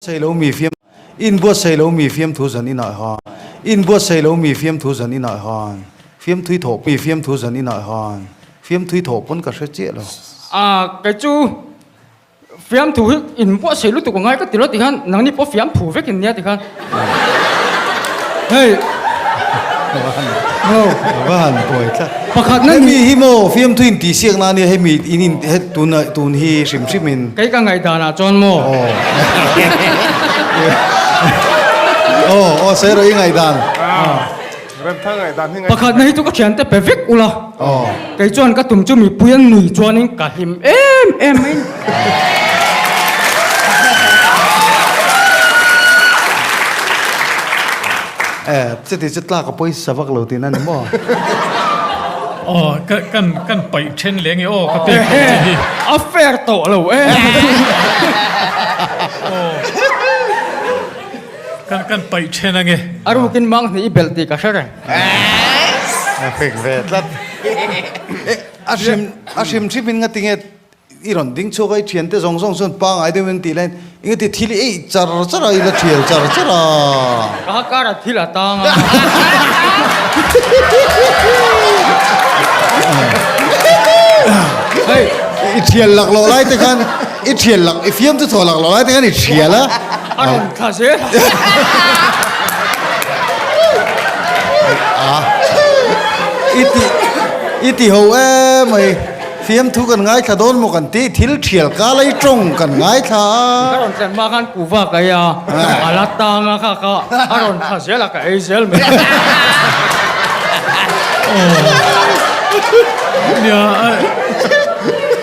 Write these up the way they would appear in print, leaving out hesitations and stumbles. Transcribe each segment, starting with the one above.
Sailo mi fiam in buatsaih lo mi fiamthu zan inah han in buatsaih lo mi fiamthu zan inah han fiamthui thawh mi fiamthu zan inah han fiamthui thawh pawn ka hre chiah lo. A kei chu fiamthu hi in buatsaih lutuk a ngai ka ti lo tikhan nangni pawh fiamthu vek in nia tikhan hei Va han buai tlat. Pakhat na Hemi hi maw fiamthu in tih siak na ania hemi in in he tun tun hi hrim hrim in. Kei ka ngaihdan ah chuan maw. Aw aw sawi rawh i ngaihdan. Remthang ngaihdan hi ngaih. Pakhat na hi chu ka thian te pe vek ula. Kei chuan ka tum chu mipui an nui chuanin ka hlim em em mai. Eh, chuti chu tlak a pawisa vak lo tihna ni maw? Aw, ka kan kan paih then leh nge aw ka pek lo che hi. A fair tawh lo e. Aw, kan kan paih then ange. A rukin mang hnih i belh tih ka hre reng. A fek ve tlat. Eh, a hrim a hrim hrimin nga tinge I rawn ding chhuak a, i thiante zawng zawng chuan pangai deuh in tih laiin engati thil i eih char char a, i la thial char char a. Ka ha kar a thil a tang a. Hei, i thial lak loh lai te khan, i thial lak, i fiam chu thaw lak loh lai te khan i thial a. A rawn thla zel a. A, i ti, i ti ho em mai. Fiamthu kan ngaithla dawn maw kan ti, thil thial ka lei tawng kan ngaithla a. Ka rawn tlen hma khan kuva ka ei a, a la tang a kha kha a rawn thla zel a ka ei zel mai. Nia,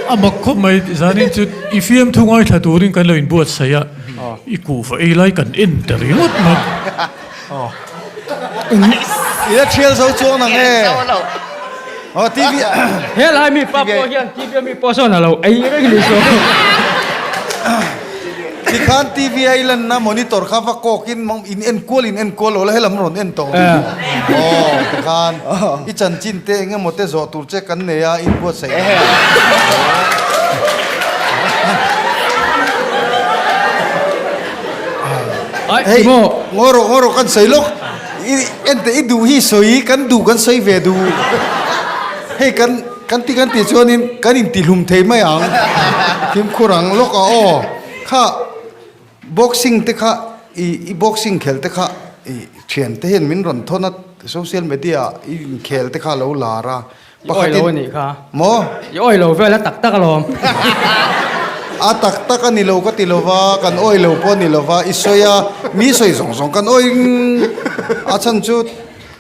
a mak khawp mai, zanin chu i fiamthu ngaithla turin kan lo inbuatsaih a, i kuva ei lai kan en ta ringawt mai. I la thial zo chuang nang e. Aw TV He lai mi pa pawh hian TV a mi pawh sawn a lo ei reng ni saw. Tikhan TV a i lanna monitor kha va kawk in in en kual in en kual lo la helam rawn en tawh. Aw tikhan i chanchin te eng emaw te zawh tur che kan nei a in buatsaih. Hei, ngawi rawh, ngawi rawh, kan sawi lawk. I ente i duh hi sawi, kan duh kan sawi ve duh. Hei kan kan ti kan tih chuanin kan intihlum thei mai ang. Fimkhur ang lawk a aw. Kha boxing te kha i i boxing khel te kha i thian te hian min rawn thawn a social media ah i inkhel te kha a lo lar a. I awi lo a nih kha. Maw? I awi lo vel a tak tak alawm. A tak tak a ni lo ka ti lo va, kan awi lo pawh a ni lo va, i sawi a, mi sawi zawng zawng kan awi a chhan chu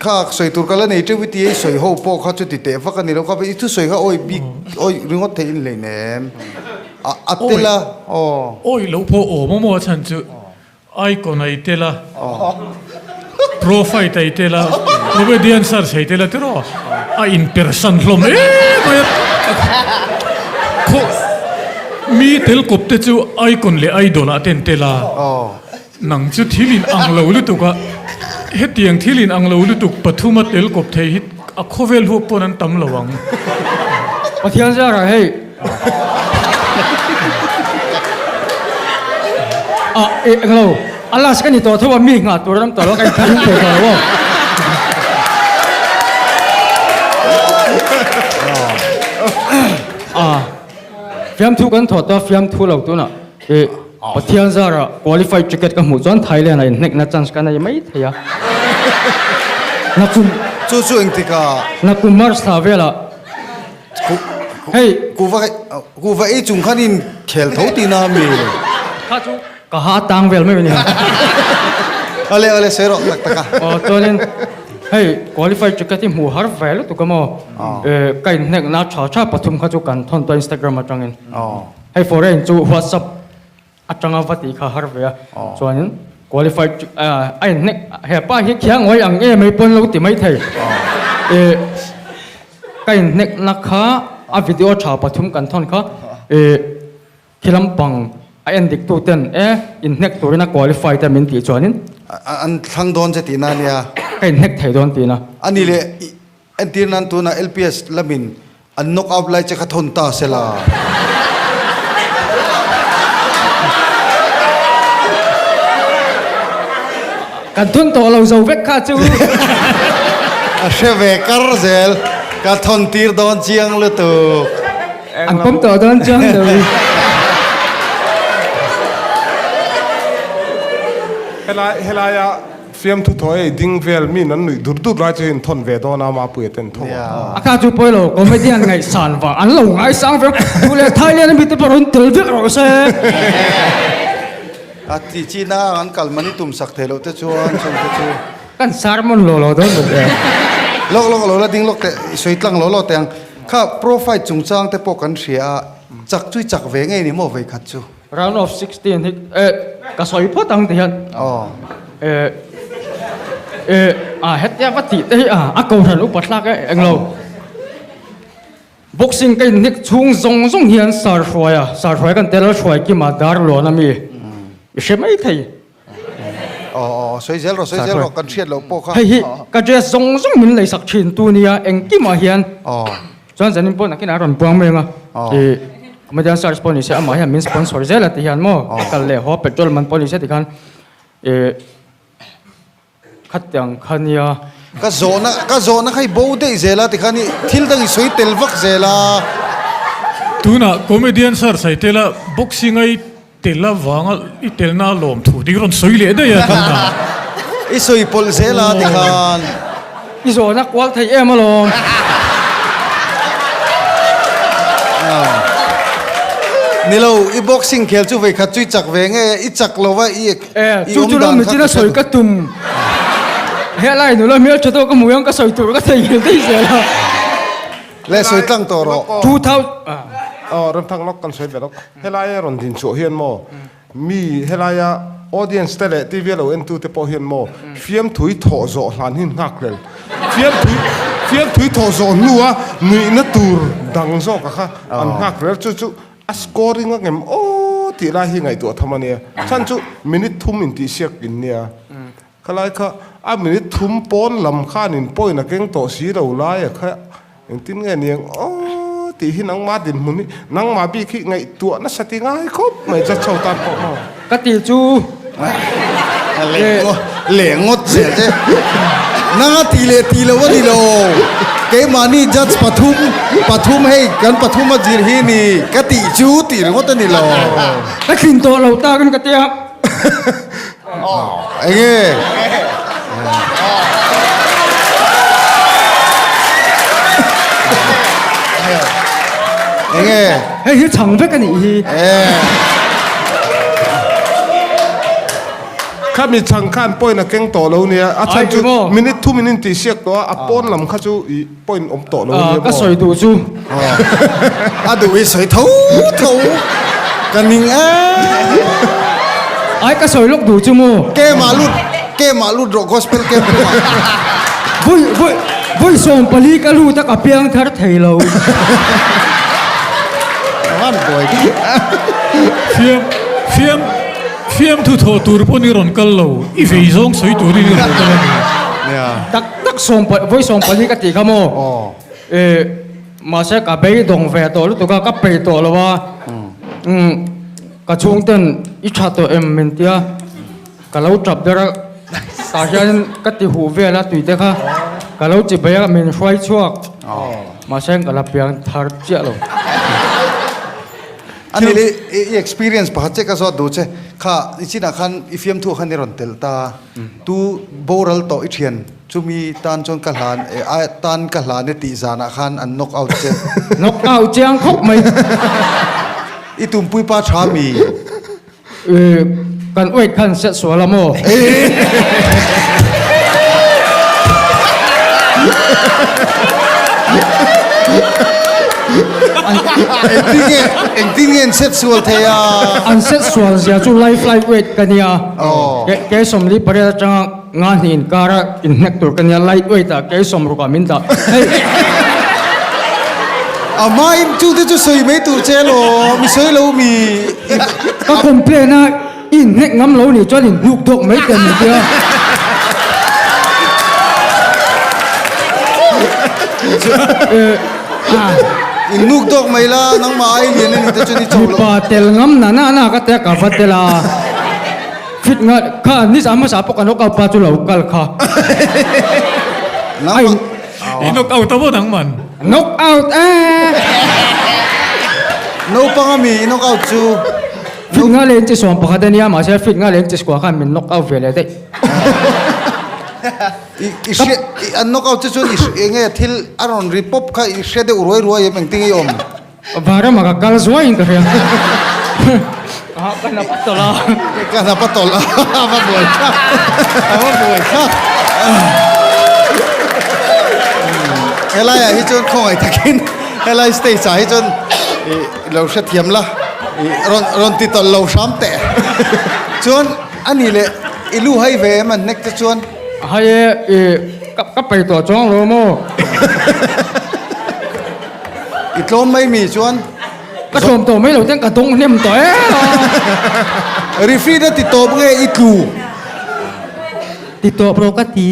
kha sawi tur ka la nei teuh i ti a, i sawi ho pawh kha chuti teh vak a ni lo kha, i thusawi kha awi bik awi ringawt theih in hleinem a a tel a aw. Awi lo pawh awm a maw a chhan chu Icon a i tel a, Profite a i tel a, Comedian search a i tel a tiraw? A inpersan hlawm em mai a. Khaw mi tel kawp te chu Icon leh Idol ah te an tel a, nang chu thil in ang lo lutuk a, hetiang thil in ang lo lutuk pathuma tel kawp thei hi a khawvel huap pawn an tam lo ang. Pathian zarah hei. Ah, eh, englo. A last ka ni tawh tho a, mi nghah tur a ram tawh lo a, ka inthlahhlum thei tawh lo aw. Ah, fiamthu kan thawh tawh a, fiamthu lo tunah eh Pathian zara qualified ticket ka hmuh chuan Thailand ah inhnekna chance ka nei mai thei a. Nakum Chu chu engtikah? Nakum March thla velah Hei. Kuva kuva ei chung khan in khel tho tih na mi. Kha chu ka ha tang vel mai ania. Ale ale sawi rawh tak tak a. Aw chuanin hei qualify ticket hi hmuh har ve lutuk a maw. Ka inhnek na tha tha pathum kha chu kan thawn tawh Instagram atangin. Hei foreign chu WhatsApp atanga va tih kha har ve a. Chuanin qualify a inhnek hepa hi khiang ngawi ang em mai pawn lo ti mai thei. Ka inhnekna kha a video tha pathum kan thawn kha ih khi lampang a en dik tu ten e inhnek turin a qualify te min tih chuanin An thlang dawn che tihna a nia. Ka inhnek thei dawn tihna. A ni leh entir nan tunah LPS lamin an knock out lai che kha thawn ta se la. Kan thawn tawh lo zo vek kha chu. A hre ve kar zel. Ka thawn tir dawn chiang lutuk. An pawm tawh dawn chiang lo. Helai helaia fiamthu thaw ei ding vel min an nuih dur dur lai chu in thawn ve dawn a Mapuia ten tho a. A kha chu pawi lo comedian ngaihsan vang an lo ngaisang vek duh leh Thailand a mite pawh rawn tel vek rawh se. A ti chi na ang an kal mani tum sak thei loh te chuan chung te chu. Kan sermon lo lo dawn bawk e. Lawk lawk lo la ding lawk teh i sawi tlang lo lo teh ang. Kha pro fight chungchang te pawh kan hria a, chak chu i chak ve ngei ni maw vei khat chu? Round of 16 hi eh ka sawi phawt ang ti hian. Aw. Eh eh a hetia va tih te hi a a kohhran upa thlak e englo. Boxing ka inhnek chhung zawng zawng hian sar hruai a, sar hruai kan tel a hruai kima dar luan a mi i hre mai thei. Aw aw sawi zel rawh sawi zel rawh kan hriat loh pawh kha. Hei hi ka dress zawng zawng min lei sak thin tu nia engkimah hian chuan zanin pawh nakinah a rawn buang mai ang a i comedian search pawh ni se amah hian min sponsor zel a ti hian maw ka kal leh haw petrol man pawh ni se tikhan i Khatiang kha nia. Ka zawhna ka zawhna kha i bo daih zel a tikhan i thil dang i sawi tel vak zel a. Tunah comedian sir sawi tel a boxing a i tel avanga i telna a lawm thu tih rawn sawi leh daih a tunah. I sawi pawlh zel a tikhan. I zawhna kual thei em alawm. Ni lo, i boxing khel chu vei khat chu i chak ve nge a, i chak lo va i Eh, chu chu lo mi china sawi ka tum. Helai nula hmel tha tawk ka hmu ang ka sawi tur ka thei nghil daih zel a. Le sawi tlang tawh rawh. 2000 Aw, Remthang lawk kan sawi ve lawk. Helai a rawn din chhuah hian maw Mi helaia audience te leh TV a lo entu te pawh hian maw fiamthui thawh zawh hlan hi nghak hlel. Fiamthui fiamthui thawh zawh hnua nuihna tur dang zawk a kha an nghak hlel chu chu a scoring a ngem aw tih lai hi ngaihtuah tham a nia. Chhan chu minute thum intihsiak in nia. Khalai kha a minute thum pawn lam khanin point a keng tawh si lo lai a kha Engtin nge niang aw tih hi nangmah dinhmun hi nangmah bik hi ngaihtuah nasa ti ngai khawp mai cha chho tan pawh maw. Ka tih chu Leh ngawt zel che. Nanga tih leh tih loh a ni lo. Keimahni judge pathum pathum hei kan pathum a zir hi ni ka tih chu tih ringawt a ni lo. Ka thlin tawh lo takin ka tia. Enge? Enge? Hei hi chhang vek a nih hi. Khami chhang khan point a keng tawh lo nia. A chhan chu minute thum in intihsiak tawh a, a pawn lam kha chu i point awm tawh lo nia maw? Ka sawi duh chu. A duh i sawi tho tho ka ning em. Ai ka sawi lawk duh chu maw? Camp ah lut camp ah lut rawh gospel camp lamah. Vui vui vui 14 ka lut a ka piang thar thei lo. Van buai. Fiam fiam fiamthu thawh tur pawn i rawn kal lo i vei zawng sawi turin i rawn kal a ni. Tak tak sawm vawi 14 ka tih kha maw? Eh, mahse ka beidawng ve tawh lutuk a, ka peih tawh lo a. Umm, ka chhungten i tha tawh em min tia, ka lo tap ber a, tah hianin ka ti huh vel a tui te kha, ka lo chi bei a, min hruai chhuak. Mahse ka la piang thar chiah lo. A ni le, i experience pakhat che ka zawt duh che, kha i chinah khan i fiamthu khan i rawn telh ta, tu boral tawh i thian Chumi tan chuan ka hlan e, a tan ka hlan e tih zanah khan an knock out che. Knock out chiang khawp mai. I tumpui pa tha mi? E, kan weight khan set sual a maw? Engtin nge, engtin nge an set sual thei a? An set sual zia chu life life weight ka nia. Ke, ke 48 atanga Nga hnih inkara inhnek tur ka nia, light weight ah kei sawmruk ah min dah. Hei. A hmain chu te chu sawi mai tur che law, mi sawi lo mi. Ka complain a, i inhnek ngam lo nih chuan inhnuk dawk mai teh min tia. Inhnuk dawk mai la, nangmah ai lian a nih te chuan i cho lo. Mipa tel ngam na na na ka tia ka va tel a. Fit nga kha nizan hmasa pawh ka knock out pa chu lo kal kha. Nangmah I knock out a maw nangman? Knock out eh. Naupang a mi i knock out chu. Fit nga leh inchi 11 a nia mahse fit nga leh inchi square khan min knock out ve leh daih. I i hria i an knock out che chuan i eng nge thil a rawn ri pawp kha i hria deuh ruai ruai em engtin nge i awm? Vanram ah ka kal zuaiin ka hria. Ka hnap a tawlh a. Ka hnap a tawlh a, a va buai thlak, a va buai thlak. Helai ah hi chuan khawngaih takin helai stage ah hi chuan i lo hrethiam la, i rawn rawn ti tawlh lo hram teh. Chuan a nih leh i lu hai ve em an hnek te chuan? Hai e, i ka peih tawh chuang lo maw? I tlawm mai mi chuan. Ka tlawm tawh mai lo ten ka dawng hnem tawh em a. Referee na ti tawp nge i tlu? Ti tawp rawh ka ti.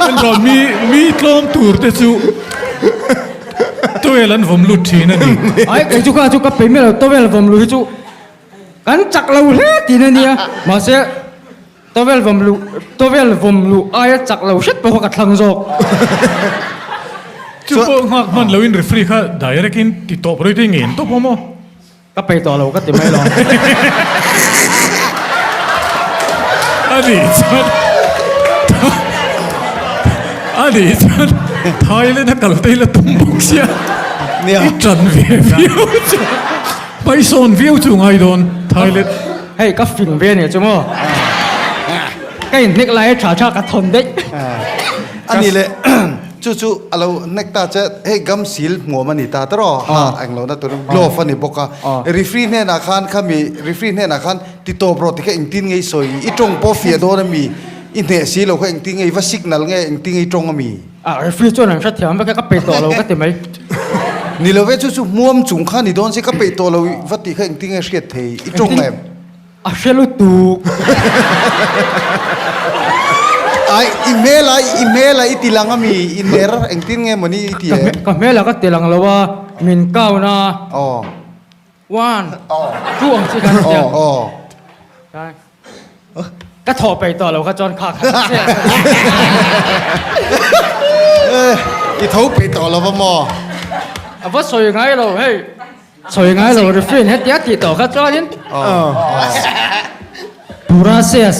Engah mi mi tlawm tur te chu towel an vawm lut thin a ni. Ai kei chu kha chu ka pe miah lo towel vawm lut hi chu Kan chak lo hle tih na nia, mahse towel vawm luh towel vawm luh aia chak lo hret pawh kha ka thlang zawk. Chu pawh nghak hman loin referee kha direct in ti tawp rei te ngen tawp awm aw. Ka peih tawh lo ka ti mai lo. A nih chuan a nih chuan Thailand a kal te hi la tum bawk sia i ṭan ve viau chu. Paisawn viau chu ngai dawn Thailand. Hei ka fing ve ania chu maw. Ka in hnek lai a tha tha ka thawn daih. Ani le chu chu a lo hnek ta che hei gam sil hmuam a ni ta tawh raw ha englo na tur glove a ni bawk a referee hnenah khan khami referee hnenah khan ti tawp rawh tikha engtin nge i sawi i tawng pawh fiah dawn a mi i hneh si lo kha engtin nge i va signal nge engtin nge i tawng a mi. A referee chuan an hrethiam vek a, ka peih tawh lo ka ti mai. Ni lo ve, chu chu hmuam chung kha ni dawn si, ka peih tawh lo va tih kha engtin nge hriat thei i tawng em? A hre lutuk. Ai, i hmel a, i hmel a i ti lang a mi, i ner engtin nge mawni i ti em? Ka hmel a ka ti lang lo a, min count a. Aw. One, two ang chi khan tia. Ka thawh peih tawh lo kha chuan kha kha che. I tho peih tawh lo va maw? A va sawi ngai lo hei. Sawi ngai lo referee hetia tih tawh kha chuanin. Pura ses.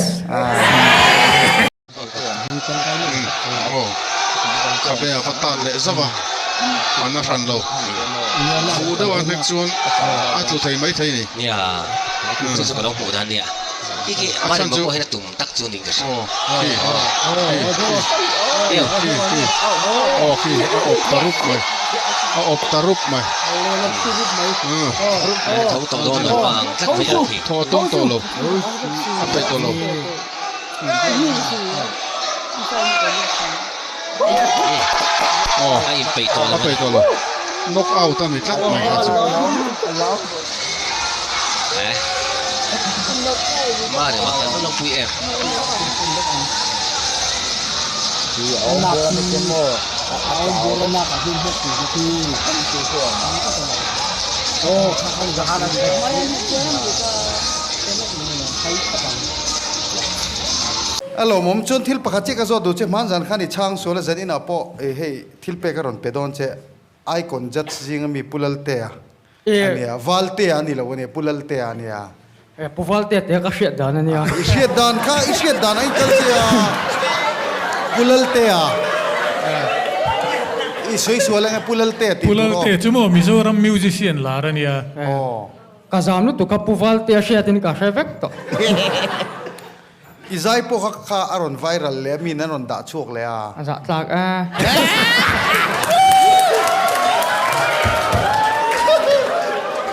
Khabe a va tan leh zauh a, an a hran lo. Fuh deuh a hnek chuan a tlu thei mai thei a ni. Nia, chu chu ka lo hmuh dan nia. Khi khi A chhan chu pawh hian a tum tak chu niin ka hria. Aw, khi, khi, khi, khi, aw khi, a awp ta rup mai, a awp ta rup mai. Tho tawh dawn lo ang tlat mai a khi. Tho a tum tawh lo, a peih tawh lo. A inpeih tawh lo a peih tawh lo knock out a ni tlat mai kha chu A lawmawm chuan thil pakhat chiah ka zawt duh che hman zan khan i chhang sual a zan inah pawh eh hei thil pek a rawn pe dawn che Icon judge zinga mi Pu Laltea a nia Valtea a ni lo a nia Pu Laltea a nia. Eh Pu Valtea te ka hriat dan a nia. I hriat dan kha i hriat dan a inkal che a Pu Laltea i sawi sual ange Pu Laltea tih Pu tur aw. Laltea chu maw Mizoram musician lar a nia. Aw. Ka zam lutuk a Pu Valtea hriatin ka hre vek tawh. I zai pawh kha kha a rawn viral leh a min an rawn dah chhuak leh a. A zah tlak e.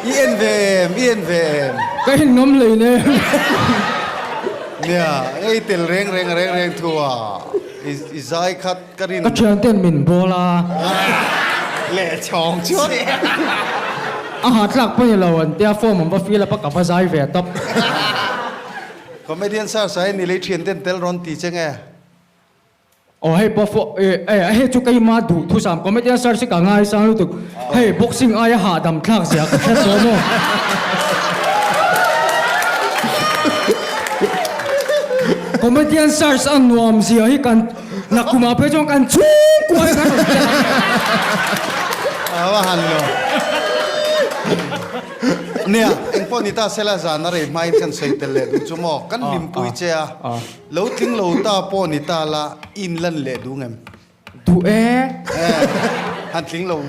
I en ve em? I en ve em? Ka en ngam hlei nem. Nia, ei tel reng reng reng reng thu a. I zai khat Ka rin. Ka thianten min bawl a. Leh chhawng chuan. A ha tlak pawh ni lo an tia form an va fill up a ka va zai ve tawp. Comedian sir sai ni lei thianten tel rawn ti che nge? Aw hei pawh fo eh eh hei chu keima duh thusam comedian search hi ka ngaisang lutuk hei boxing aia hahdam thlak zia ka hre tawh maw. Comedian search a nuam zia hi kan nakum ah phei chuan kan chhungkua hi kan rawn tel ang. A va han lo. Nia engpawh ni ta sela zan a rei hmain kan sawi tel leh duh chu maw kan hlimpui che a. Lo tling lo ta pawh ni ta la, i inlan leh duh ngem? Duh e. Han tling lo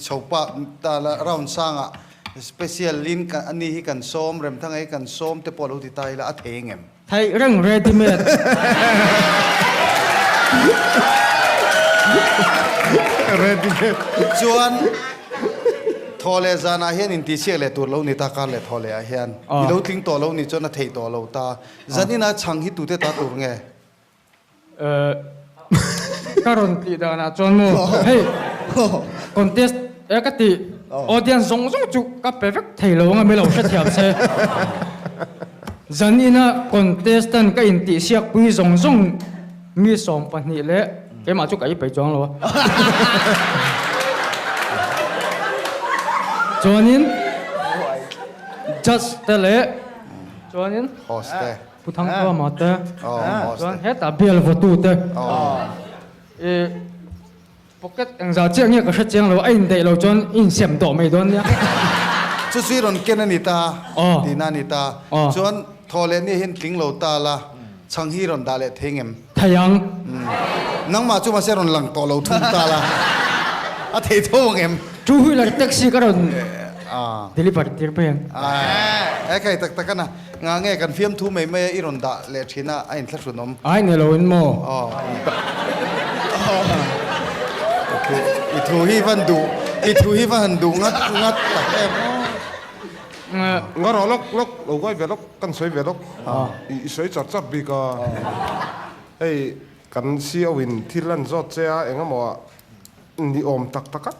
chho pah ta la, round sangah special in ani hi kan sawm, Remthanga hi kan sawm te pawh lo ti ta ila a thei ngem? Theih reng ready made. Ready made. Chuan thaw leh zanah hian intihsiak leh tur lo ni ta, kar leh thaw leh ah hian i lo tling tawh lo ni chuan a theih tawh lo ta. Zanina chhang hi tute ta tur nge? Ka rawn tih danah chuan maw hei contest e ka tih audience zawng zawng chu ka pe vek thei lo anga milo hrethiam se. Zanina contestant ka intihsiak pui zawng zawng mi 12 leh keimah chu ka ei peih chuang lo a. Chuanin judge te leh Chuanin Pu Thangtuama te chuan hetah bial vawtu te i pocket engzah chiah nge ka hre chiang lo a indaih lo chuan i insem tawh mai dawn nia. Chu chu i rawn ken a ni ta tihna a ni ta. Chuan thaw leh ni hian tling lo ta la chhang hi rawn dah leh thei ngem? Thei ang. Nangmah chu mahse rawn lang tawh lo thung ta la a thei tho ang em? Two wheeler taxi ka rawn deliver tir mai ang. E khai tak tak a na. Nga nge kan fiamthu mai mai a i rawn dah leh thin a a inthlahrun awm. Ai ni lo in maw? I thu hi van duh i thu hi va han duh ngat ngat tak em aw. Nga rawh lawk lawk lo ngawi ve lawk kan sawi ve lawk i sawi char char bik a hei kan CO in thil an zawt che a engemaw ah ni awm tak tak a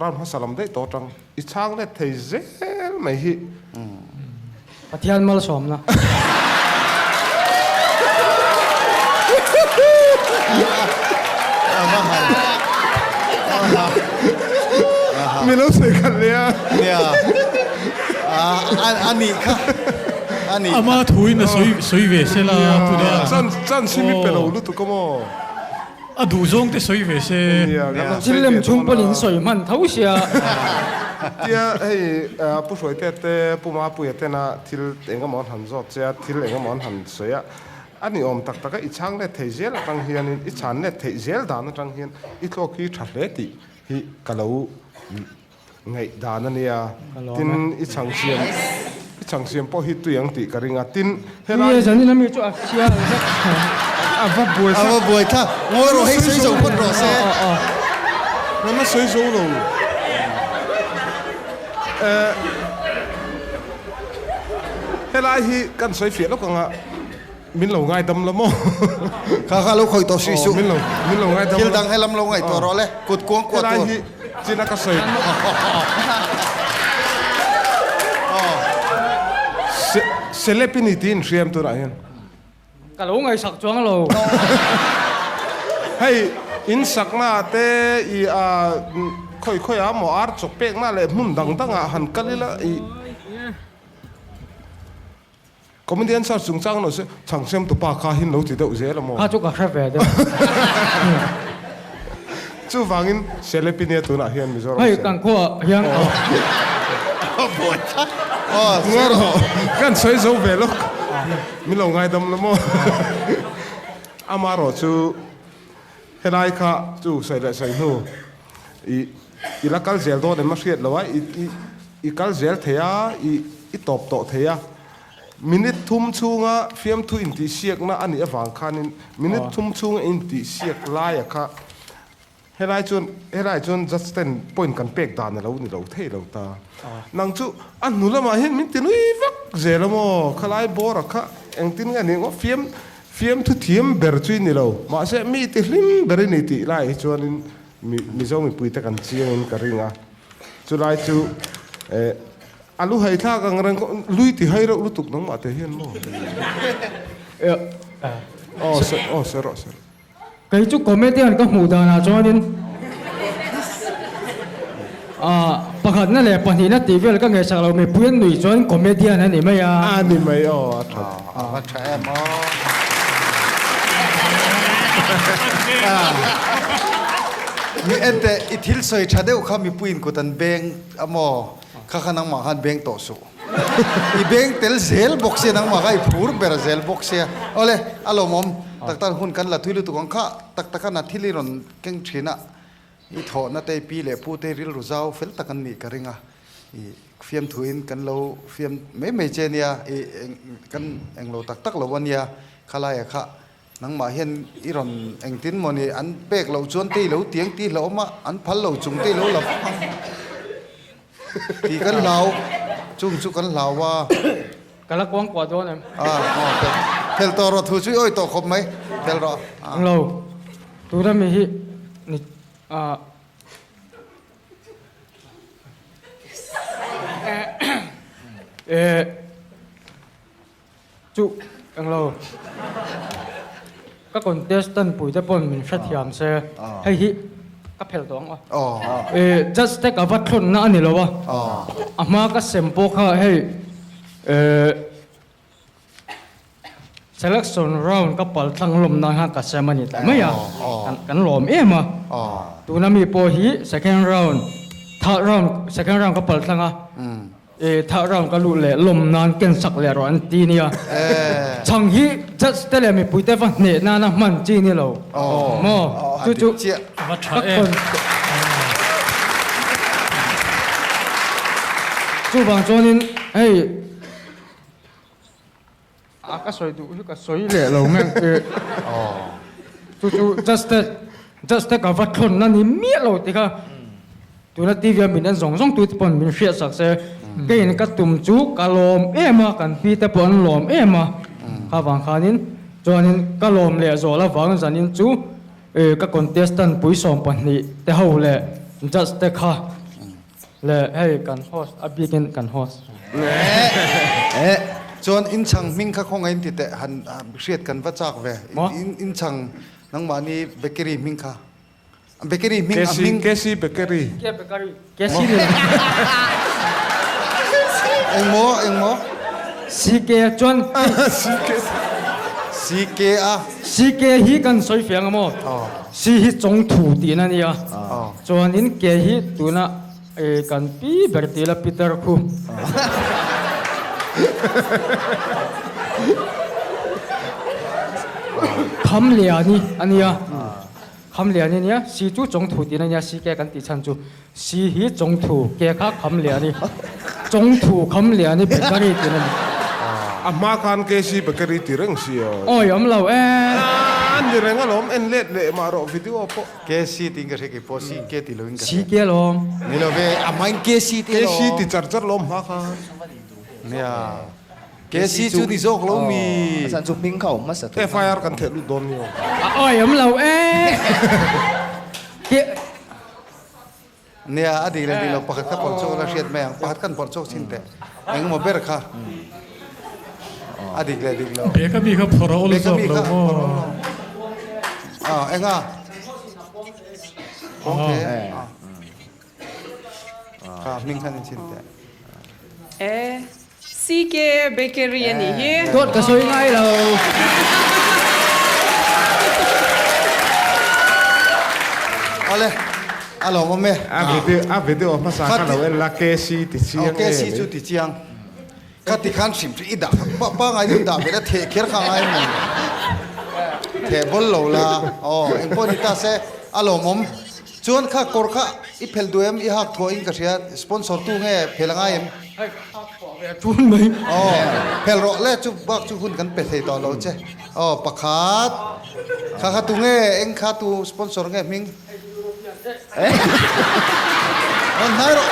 round hmasa lam daih tawh atang i chhang let thei zel mai hi. Pathian malsawmna. Mi lo sawi khat leh a. Nia. A nih kha. A nih kha. Ama thuin a sawi sawi ve se la tunah. Chan chance hi mi pe lo lutuk a maw. A duh zawng te sawi ve se. Thil lem chung pawn in sawi hman tho sia. Tia hei Pu Hruaite te Pu Mapuia tena thil eng emaw an han zawt che a, thil eng emaw an han sawi a, a ni awm tak tak a, i chhang let thei zel atang hianin i chhan let theih zel dan atang hian i thluak hi tha hle tih hi ka lo Ngaihdan a nia. Tin, i chhang siam, i chhang siam pawh hi tui ang tih ka ring a. Tin, helai. Ni, zanin ami chu a sial vek. A va buai thlak. A va buai thlak. Ngawi rawh, hei sawi zo phawt rawh se. Nang a sawi zo lo. Eh, helai hi kan sawi fiah lawk ang a. Min lo ngaidam la maw? Kha kha lo khawih tawh hrih suh. Min lo min lo ngaidam. Thil dang helam lo ngaihtuah rawh le. Kut kuang kuah tur. Helai hi chin a ka sawi. Celeb i ni tiin hriam tunah hian. Ka lo ngaihsak chuang lo. Hei in sakna te i a khawi khawi ah maw ar chawk pekna leh hmun dang dangah han kal ila i. Comedian search chungchang lo se chhang siam tupa kha hin lo ti deuh zel a maw? Kha chu ka hre ve deuh. Chuvangin Selepi nia tunah hian Mizoram Hei kan khuaah hian Ngaw rawh kan sawi zo ve lawk min lo ngaidam la maw? Amarawh chu helai kha chu sawi leh sawi hnu i i la kal zel dawn em a hriat lo a i i i kal zel thei a i i tawp tawh thei a minute thum chhunga fiamthu intihsiakna a nih avang khanin minute thum chhunga intihsiak laia kha helai chuan helai chuan judge ten point kan pek dan a lo ni lo thei lo ta nang chu a hnu lamah hian min ti nui vak zel a maw khalai bawra kha engtin nge ni ngawt fiam fiamthu thiam ber chu i ni lo mahse mi ti hlim ber i ni tih lai hi chuanin Mizo mipuite kan chiangin ka ring a, chulai chu eh a lu hai thlak ang reng kawh lui ti hai reuh lutuk nangmah te hian maw? Aw aw sawi rawh sawi rawh. Kei chu comedian ka hmuh danah chuanin ah pakhatna leh pahnihna tih vel ka ngaihsak lo mipui an nuih chuan comedian a ni mai a. A ni mai aw a tha. A va tha em aw. Mi ente i thil sawi tha deuh kha mipuiin kut an beng a maw kha kha nangmah khan beng tawh suh. I beng tel zel bawk sia nangmah kha i phur ber zel bawk sia. Awle, a lawmawm tak tak hun kan la thui lutuk ang kha tak taka na thil i rawn keng thin a, i thawhna te i pi leh pu te rilru zau fel tak an nih ka ring a, i fiamthuin kan lo fiam mai mai che nia, i kan englo tak tak lo a nia khalaiah kha nangmah hian i rawn engtin maw ni an pek loh chuan te i lo tiang tih hlauhawm a, an phal lo chung te i lo la vak ang. Tih kan hlau, chung chu kan hlau a. Ka la kuang kuah dawn em? A, aw, phel, phel tawh rawh, thu chu i awih tawh khawp mai, phel rawh. Ang lo, tuna mi hi ni, a. Eh. Chu englo ka contestant pui te pawn min hrethiam se hei hi ka phel tawh ang aw. Eh judge te ka va thlawn na a ni lo a, a hma ka sem pawh kha hei eh selection round ka pal thlang lawm nan khan ka sem a ni ta mai a, kan lawm em a, tuna mi pawh hi second round third round second round ka pal thlang a. E thah round ka luh leh lawm nan ken sak leh rawh an ti nia. Chhang hi judge te leh mipui te va hneh nana hman chi ni lo maw? Chu chu Va tha em. Chuvang chuanin hei A ka sawi duh hi ka sawi leh lo nge chu chu just te just te ka va thlawn na ni miah lo ti kha tuna TV a min en zawng zawng tu te pawn min hriat sak se keiin ka tum chu ka lawm em a kan pi te pawh an lawm em a kha vang khanin chuanin ka lawm leh zawh avang zanin chu ka contestant pui 12 te ho leh judge te kha Le hei kan host a bikin kan host. Eh chuan inchhang hming kha khawngaih in ti teh han hriat kan va chak ve. Inchhang nangmahni bakery hming kha. Bakery hming a hming. KC Bakery. K Bakery. KC ni lo. Engmaw engmaw. CK chuan. CK. CK a. CK hi kan sawi fiang a maw? C hi chawngthu tihna a nia. Chuanin ke hi tuna kan pi ber ti ila Peter khu. Khamliani a nia. Khamliani a nia. C chu chawngthu tihna a nia. C ke kan tih chhan chu C hi chawngthu, ke kha Khamliani. Chawngthu Khamliani Bakery tihna a ni. A hma khan KC Bakery ti reng si aw. Awi awm lo e. A ni reng alawm en let leh mah rawh video pawh. KC tiin ka hria kei pawh CK ti loin ka hria. CK alawm. Ni lo ve, a hmain KC ti alawm. KC ti char char lawm hma khan. Nia, KC chu ni zawk lo mi. A chan chu hming kha awm hmasa thung. FIR kan theh lut dawn ni aw. A awi awm lo e. Nia, a dik leh dik lo pakhat kha pawrh chawk la hriat mai ang, pakhat khan pawrh chawk chin teh. Engemaw ber kha a dik leh dik lo. Beka mi kha phawrh a awl zawk lo maw? Ah, enga? Kawngte. Kha hming khan in chin teh. E. CK Bakery a nih hi. Dawt ka sawi ngai lo. Awle, a lawmawm e. A video a video hmasa kha lo en la KC ti chiang em. KC chu ti chiang. Ka ti khan hrim hrim i dah pa pangai deuh dah ve la theh kher kha ngai maw. Theh bawl lo la. Aw engpawh ni ta se a lawmawm. Chuan kha kawr kha i phel duh em i hak thuah in ka hria sponsor tu nge phel a ngai em? Hei ka hak thuah ve a ṭun mai. Aw phel rawh le chu bak chu hun kan pe thei tawh lo che. Aw pakhat kha kha tu nge eng kha tu sponsor nge hming? Rawn hnai rawh.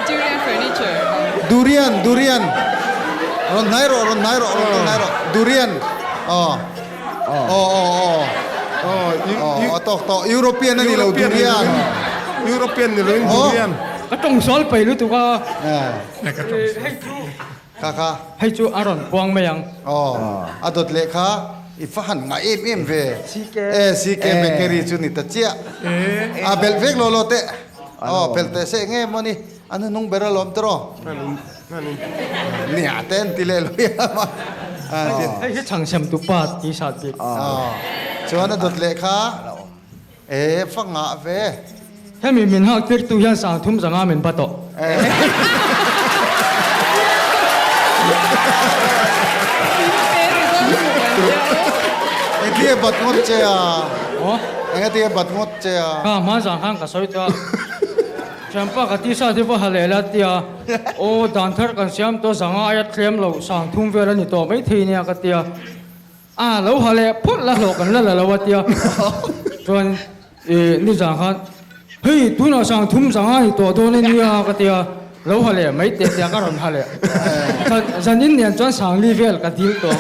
Durian furniture. Durian durian rawn hnai rawh rawn hnai rawh rawn hnai rawh durian aw. Aw aw aw aw tawk tawh European a ni lo durian. European ni loin durian. Ka tawng sual pai lutuk a. Hei chu. Kha kha. Hei chu a rawn puang mai ang. Aw, a dawt leh kha i va han ngah em em ve. CK. E, CK Bakery chu ni ta chiah. A belh vek law law teh. Aw, belh teh se eng em maw ni? A hnuhnung ber alawm tawh. Nia te an ti leh lui a. Hei hi chhang sem tu pa ti sat bik. Chuan a dawt leh kha. E va ngah ve. Hemi min hak tir tu hian 3000 zanga min ba tawh. Engtinge bat ngawt che a? Engtinge bat ngawt che a? Kha hma zan khan ka sawi ta. Thianpa ka tisa te va ha leh la tia. Aw dan thar kan siam tawh zanga aia tlem lo 3000 vel a ni tawh maithei nia ka tia. A lo ha leh phawt la hlawh kan la la lo a tia. Chuan ih nizan khan hei tunah 3000 a ni tawh dawn a nia ka tia. Lo ha leh mai teh tia ka rawn ha leh. Zan zanin nen chuan 4000 vel ka dil tawh.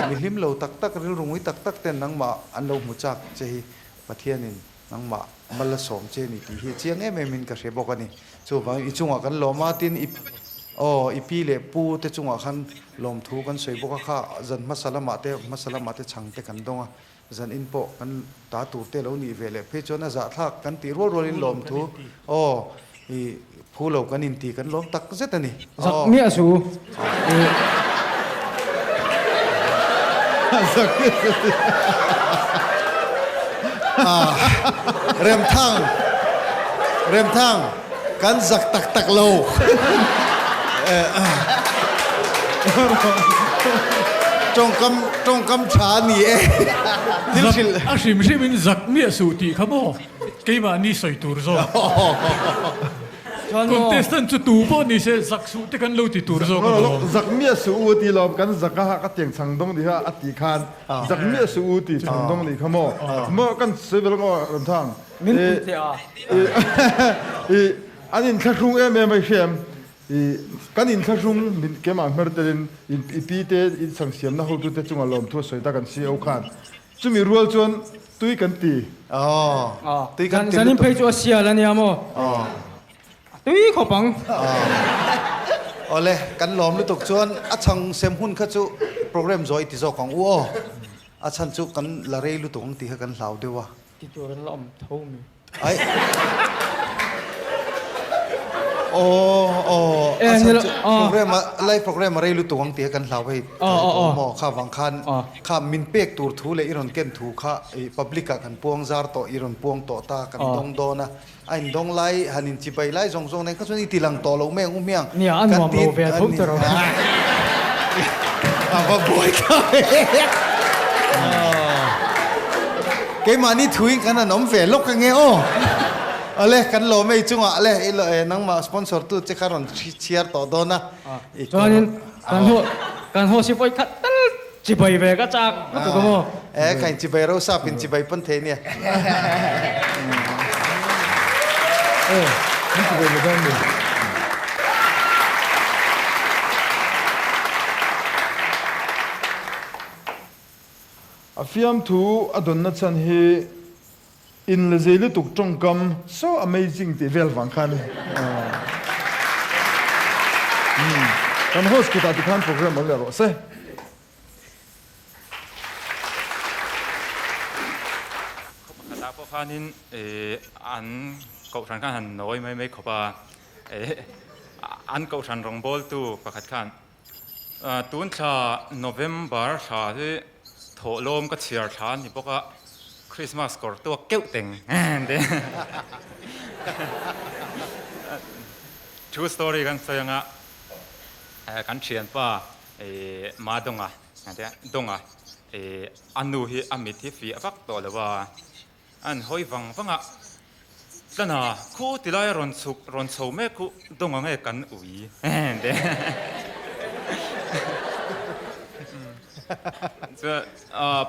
Mi hlim lo tak tak rilru ngui tak tak ten nangmah an lo hmu chak che hi Pathianin Nangmah mal a sawm che ni tih hi chiang em em in ka hre bawk a ni. Chuvangin i chungah kan lawm a, tin i aw i pi leh pu te chungah khan lawmthu kan sawi bawk a, kha zan hmasa lamah te hmasa lamah te chhang te kan dawng a, zan in pawh kan ta tur te lo nih ve leh phei chuan a zahthlak kan tih rual rualin lawmthu aw i phu lo kan inti kan lawm tak zet a ni. Zak miah su. Zak miah su. Remthang, Remthang, kan zak tak tak lo. Tawngkam, tawngkam tha a ni e. Thil hrilh. A hrim hrimin zak miah suh tih kha maw? Keimahni sawi tur zawk. Contestant chu tu pawh ni se zak suh te kan lo ti tur zawk a lawm. Zak miah suh u ti lawm kan zak a ka tiang chhang dawng ni kha a ti khan zak miah suh u ti chhang dawng ni kha maw maw kan sawi vel maw Ramthang. Min pui teh a. I an inthlahrung em em a i hria em i kan inthlahrung min keimah hmer telin i pi te i chhang siamna hotute chunga lawmthu a sawi ta kan CEO khan Chumi rual chuan tui kan ti. Aw, tui kan ti lutuk. Zanin phei chu a sial a nia maw? A tui khawp ang. Awle, kan lawm lutuk chuan a chhang sem hun kha chu program zawh i ti zawk ang u aw. A chhan chu kan la rei lutuk ang tih kha kan hlau deuh a. Ti tur an la awm tho mi. Ai. Aw aw a chhan chu program a live program a rei lutuk ang tih kha kan hlau hei maw kha vang khan kha min pek tur thu leh i rawn ken thu kha i public ah kan puang zar tawh i rawn puang tawh ta kan dawng dawn a a in dawng lai han in chibai lai zawng zawng nen kha chuan i ti lang tawh lo mai ang u hmiang Nia a nuam lo ve tho che rawh. A va buai ta ve. Keimahni thuin kan han awm ve lawk ange aw. Awle kan lawm ei chungah le i nangmah sponsor tu che kha rawn chhiar tawh dawn a. Chuanin kan ho kan ho si vawi khat tal chibai ve ka chak lutuk a maw. E khain chibai ro sap in chibai pawn thei nia. E min chibai ve dawn mi. A fiamthu a dawnna chhan hi In la zei lutuk tawngkam so amazing tih vel vang kha a ni. Kan host kutah tikhan program awm leh rawh se. Khaw pakhatah pawh khanin an kohhran khan han nawi mai mai khawp a, an kohhran rawngbawltu pakhat khan Tun thla November thla hi thawhlawm ka chhiar thla a ni bawk a, Christmas kawr tuak keuh teng te. True story kan sawi anga kan thianpa Madonga Donga a nu hi a mit hi fiah vak tawh lo a. An hawi vang vang a, Tlana, khu ti lai a rawn chhuk, rawn chho mek khu dawng ang e kan ui te. Chuan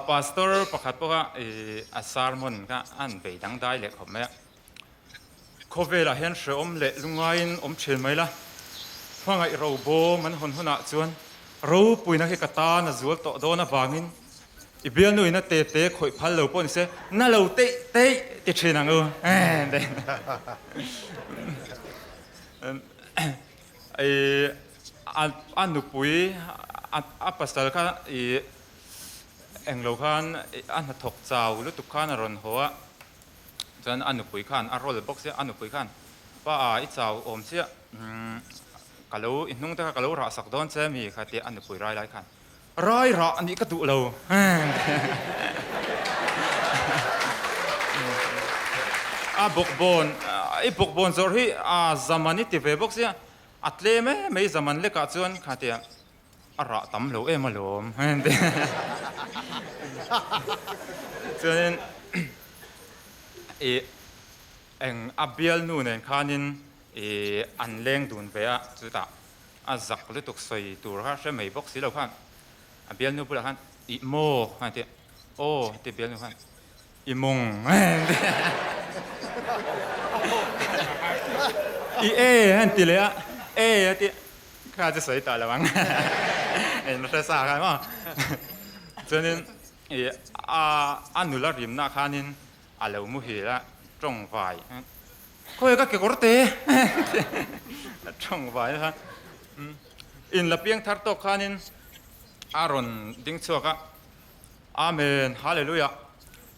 Pastor pakhat pawh kha a sermon kha a han bei dangdai leh khawp mai a. Khawvelah hian hrehawm leh lungaiin awm thin mai la, hmangaih robawm an hawn hunah chuan ropuina khi ka tan a zual tawh dawn avangin i bialnu ina te te khawih phal lo pawh ni se, na lo teih teih ti thin ang u. A nupui a pasal kha ih englo khan a hnathawk chau lutuk khan a rawn haw a, chuan a nupui khan a rawl bawk sia, a nupui khan pa a i chau awm chiah ka lo i hnung te kha ka lo rah sak dawn che mi kha tia a nupui rai lai khan rai rah anih ka duh lo a bawkbawn i bawkbawn zawrh hi a zaman i ti ve bawk sia. A tlem em mai zaman lekah chuan kha tia a rah tam lo em alawm chuanin ih eng a bialnu nen khanin ih an leng dun ve a chutah a zak lutuk sawi tur kha hre mai bawk si lo khan a bialnu bulah khan ih maw kha tia aw ti bialnu khan I mawng I e a ti leh a, e a ti kha chu sawi tah lo ang en hre sa kha maw. Chuanin i a a nula rimna khanin a lo muhil a tawng vai khawi ka kekawr te a tawng vai kha in la piang thar tawk khanin a rawn ding chhuak a. Amen Hallelujah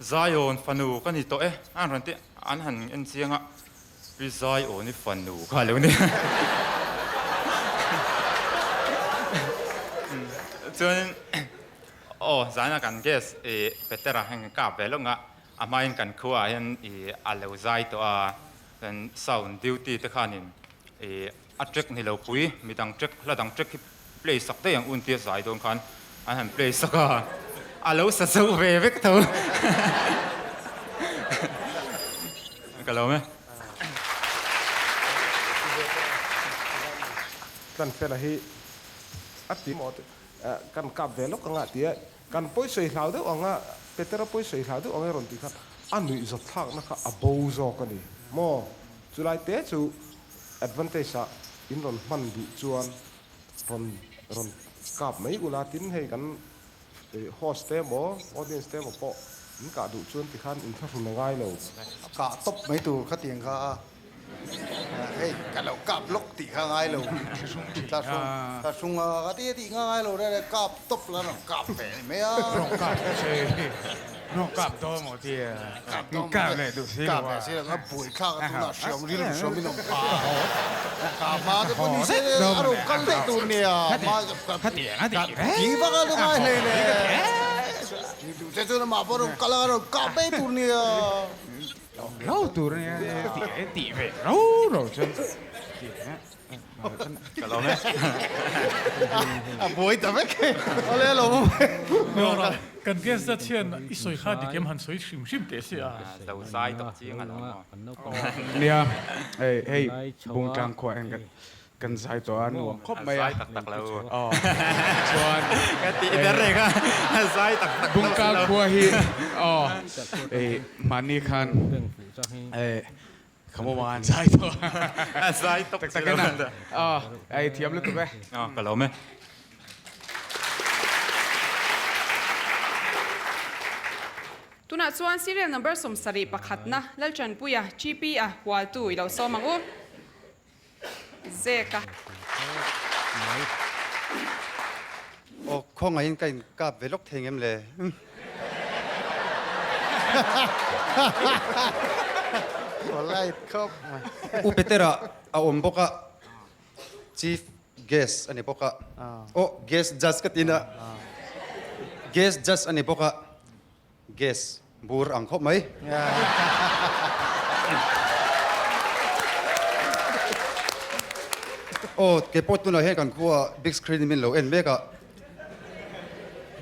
Zion fanu ka ni tawh e an rawn ti an han en chiang a Pi Zion i fanu kha lo ni chuanin aw zana kan guest i Petera heng kap ve lawk nga a hmain kan khua ah hian i a lo zai tawh a chuan sound duty te khanin i A track ni lo pui, midang track, hla dang track hi play sak daih ang un tia zai dawn khan an han play sak a, a lo sa zo ve vek tho. Ka lo me. Tlanfela hi a ti maw kan kap ve lawk anga tia kan pawisawi hlau deuh anga Petera pawisawi hlau deuh anga i rawn tih khan a nuihzawt thlakna kha a bo zawk a ni maw chulai te chu Advantage ah in rawn hman duh chuan rawn rawn kap mai ula tin hei kan host te emaw audience te emaw pawh in kah duh chuan tikhan in thlahrun a ngai lo. A kah tawp mai tur kha tiang kha a hei ka lo kap lawk tih kha a ngai lo thlahrung thlahrung a ka ti a tih kha a ngai lo reng reng kap tawp la rawn kap ve a ni mai a. Rawn kap se Rawn kap dawn maw tia? Kap dawn Kap leh duh si lo a. Kap leh si lo a buai thlak a tunah hriam rilru hriam in awm pha a. Kap hma te pawh ni se a rawn kal daih tur nia. Ti vak a ngai hlei le. Ni duh che chuan amah pawh a rawn kal a a rawn kap mai tur nia. Lo tur nia ti ve ro ro chuan. Ka lawm e. A buai ta vek e. Awle a lawm awm e. Kan guest zat hian i sawi kha dik em han sawi hrim hrim teh si a. Lo zai tawh chiang a lawm aw. Nia, hei hei Bungtlang khua hian kan zai tawh a nuam khawp mai a. Zai tak tak lo. Aw chuan Ka tih ber reng a, zai tak tak lo. Bungtlang khua hi aw hei mahni khan hei Ka mu an zai tawh. A zai tawp Tak tak ena. Aw, ei thiam lutuk e. Aw, ka lawm e. Tunah chuan serial number 71 pakhatna Lalchanpuia GP-a hualtu i lo sawm ang u. Zeka. Aw, khawngaihin ka inkap ve lawk thei ngem le? Polite khawp mai. U Petera a awm bawk a, Chief Guest a ni bawk a. Aw, Guest Judge ka ti na. Guest Judge a ni bawk a. Gas bur ang khawp mai. Aw, kei pawh tunah hian kan khua big screen in min lo en mek a.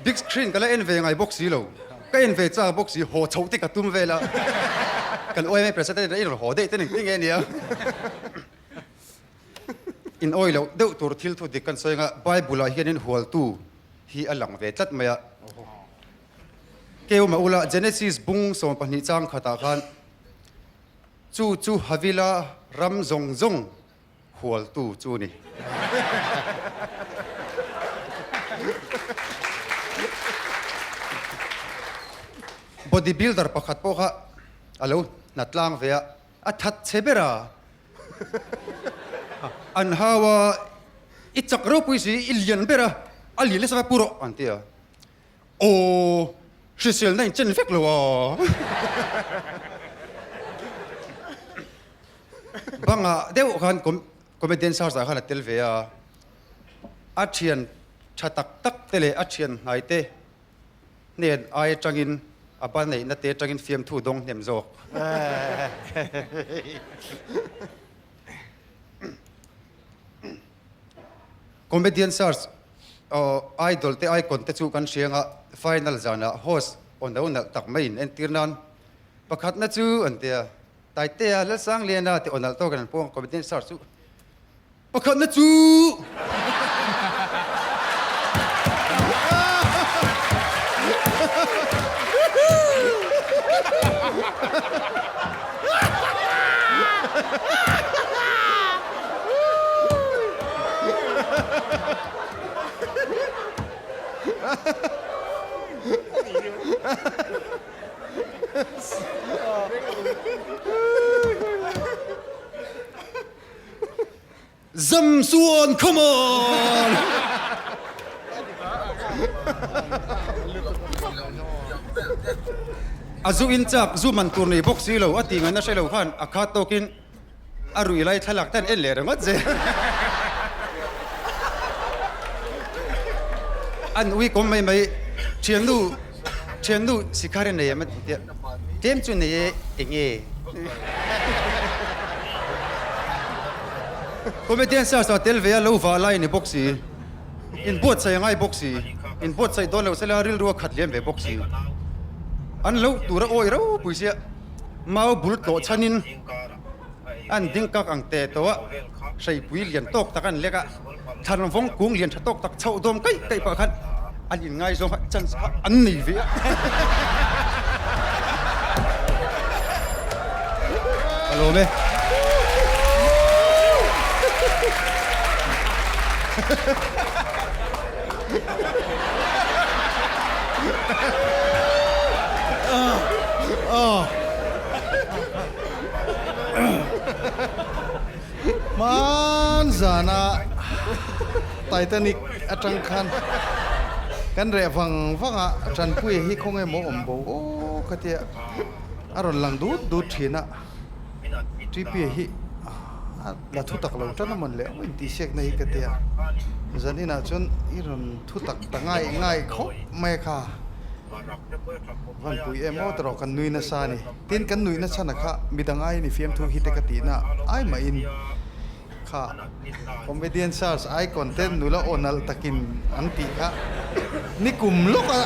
Big screen ka la en ve ngai bawk si lo. Ka en ve chak bawk si, haw chhoh te ka tum vel a. Kan OMA president in rawn haw daih te ning nge nia. In awi loh deuh tur thil thu dik kan sawi anga Bible ah hianin hualtu hi a lang ve tlat mai a. Keuma ula Genesis bung 12 chang khatah khan chu chu Havila ram zawng zawng hualtu chu a ni. Body builder pakhat pawh kha a lo hna tlang ve a, a that chhe ber a. An hau a. I chak ropui si, i lian ber a, a lian nasa pu rawh an ti a. Aw, hriselna in chen vek lo a. Bangah deuh khan comedian search ah khan a tel ve a, a thian tha tak tak te leh a thian hnai te hnen ai atangin a ba neihna te atangin fiamthu dawng hnem zawk. Comedian search idol te icon te chu kan hria anga final zanah host aw no nalh tak maiin entir nan pakhatna chu an tia Taitea Lalsangliana te aw nalh tawkin an puang a comedian search chu pakhatna chu Zam suan come on! A zu in chak zu man tur nei bawk si lo a tih ngaihna hre lo khan a khat tawkin a rui lai thlalak te an en leh ringawt zel. An ui kawm mai mai thiannu thiannu sikhar i nei em a ti tia tlem chu nei e enge. Comedian search ah tel ve a lo vah lai ni bawk si, inbuatsaih a ngai bawk si, inbuatsaih dawn loh sela rilru a khat liam ve bawk si. An lo tur a awi ropui sia, mau bul tlawh chhanin an ding kak ang teh tawh a, hreipui lian tawk tak an lek a, thlan vawng kung lian tha tawk tak chhoh dawm kaih kaih pah khan an inngaizawng kha chance kha an nei ve a. Ka lawm e. Hman zana Titanic atang khan kan reh vang vang a, Tanpuia hi khawnge maw awm bo aw ka tia a rawn lang dut dut thin a, TP-a hi a la thu tak lo tan a mawn le aw intihsiakna hi ka tia, zan inah chuan i rawn thu tak ta ngai ngai khawp mai a kha. Vanpui em aw tawrh kan nui nasa a ni. Tin kan nuihna chhan a kha midang aiin i fiamthu hi te ka tihna ai mahin kha comedian search icon te nula aw nalh takin an tih kha nikum lawk a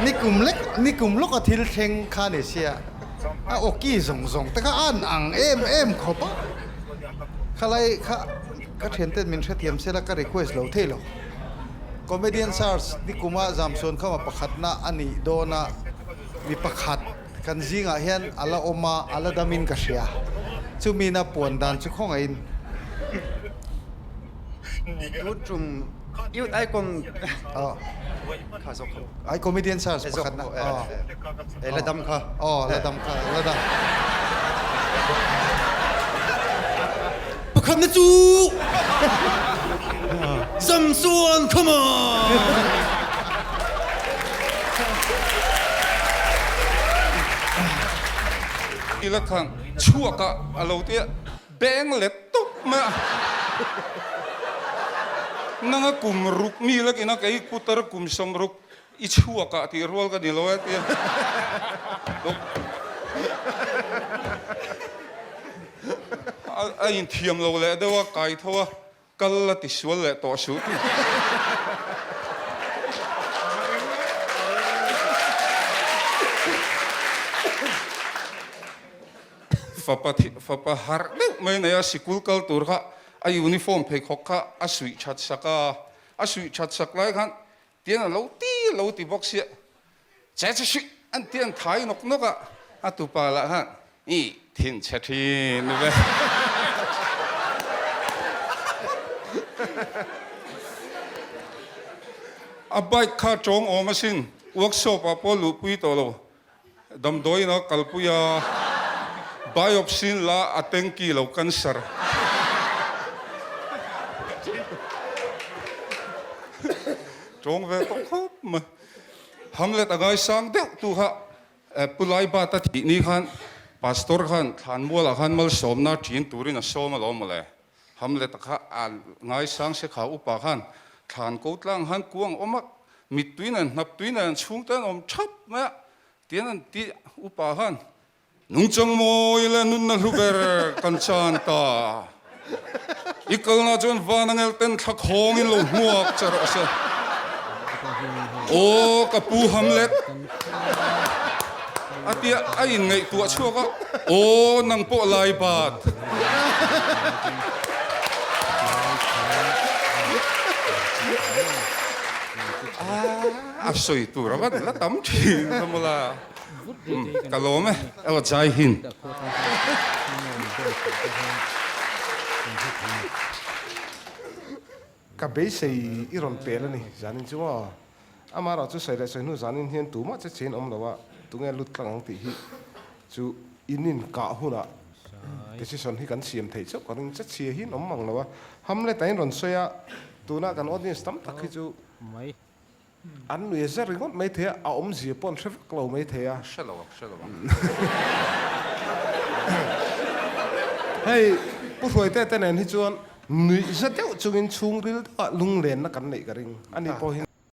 nikum lek nikum lawk a thil thleng kha ni sia a awki zawng zawng te kha a an ang em em khawp a khalai kha ka thianten min hrethiam sela ka request lo thei lo. Comedian Search nikuma Zamsuan khama pakhatna a nih dawn a, mi pakhat kan zingah hian a la awm a, a la damin ka hria. Chumina puan dan chu khawngaihin. Tun tum Youth Icon kha zawk kha. Ai Comedian Search pakhatna. E la dam kha. Aw la dam kha, la dam. Pakhatna chu Zamsuan come on! Ila khan chhuak ah a lo ti a, beng let tawp mai a. Nanga kum ruk mi lakin a kei putar kum 60 I chhuak ah tih rual ka ni lo e tia a inthiam lo leh deuh a, kai tho a, kal la ti sual leh tawh suh tih. Fapa fapa harh deuh mai nei a, sikul kal tur kha a uniform pheikhawk kha a suih that sak a, a suih that sak lai khan Tian a lo ti lo ti bawk sia, che che hri an ti an thai nawk nawk a, a tupa lah khan i thin chhe thin ve. A bike kha tawng awm asin, workshop ah pawh luhpui tawh lo, damdawiin a kalpui a, biopsy la a tanky lo cancer. Tawng ve tawh khawp mai. Hamlet a ngaisang deuh tu kha Pu Laibata thih ni khan Pastor khan Thlanmualah khan malsawmna ṭin turin a sawm alawm mawle. Hamlet-a kha a ngaisang se kha upa khan thlan ko tlang han kuang awm a, mittui nen hnaptui nen chhungte an awm ṭhap mai a, tian an ti upa khan Nungchang mawi leh nunna hlu ber kan chan ta. I kalna chuan van angel ten thla khawngin lo hmuak che rawh se. Aw ka pu Hamlet a tia a inngaihtuah chhuak a, aw nang pawh lai bat. A sawi tur a va la tam thin ka mawla. Ka lawm e, aw Jai Hind. Ka beisei i rawn pel a ni zanin chu maw? Amaherawh chu sawi leh sawi hnu zanin hian tumah che chein awm lo a, tunge lut tlang ang tih hi chu in inkah hunah decision hi kan siam theih chauh ka ring che chhia hi an awm mang lo a. Hamlet a in rawn sawi a, tuna kan audience tam tak hi chu An nui a zar ringawt mai thei a, a awmzia pawh an hre vak lo mai thei a. Hre lo ang, hre lo ang. Hei, Pu Hruaite te nen hi chuan nuih za deuh chungin chhungril deuhah lunglenna kan neih ka ring. Ani pawh hi.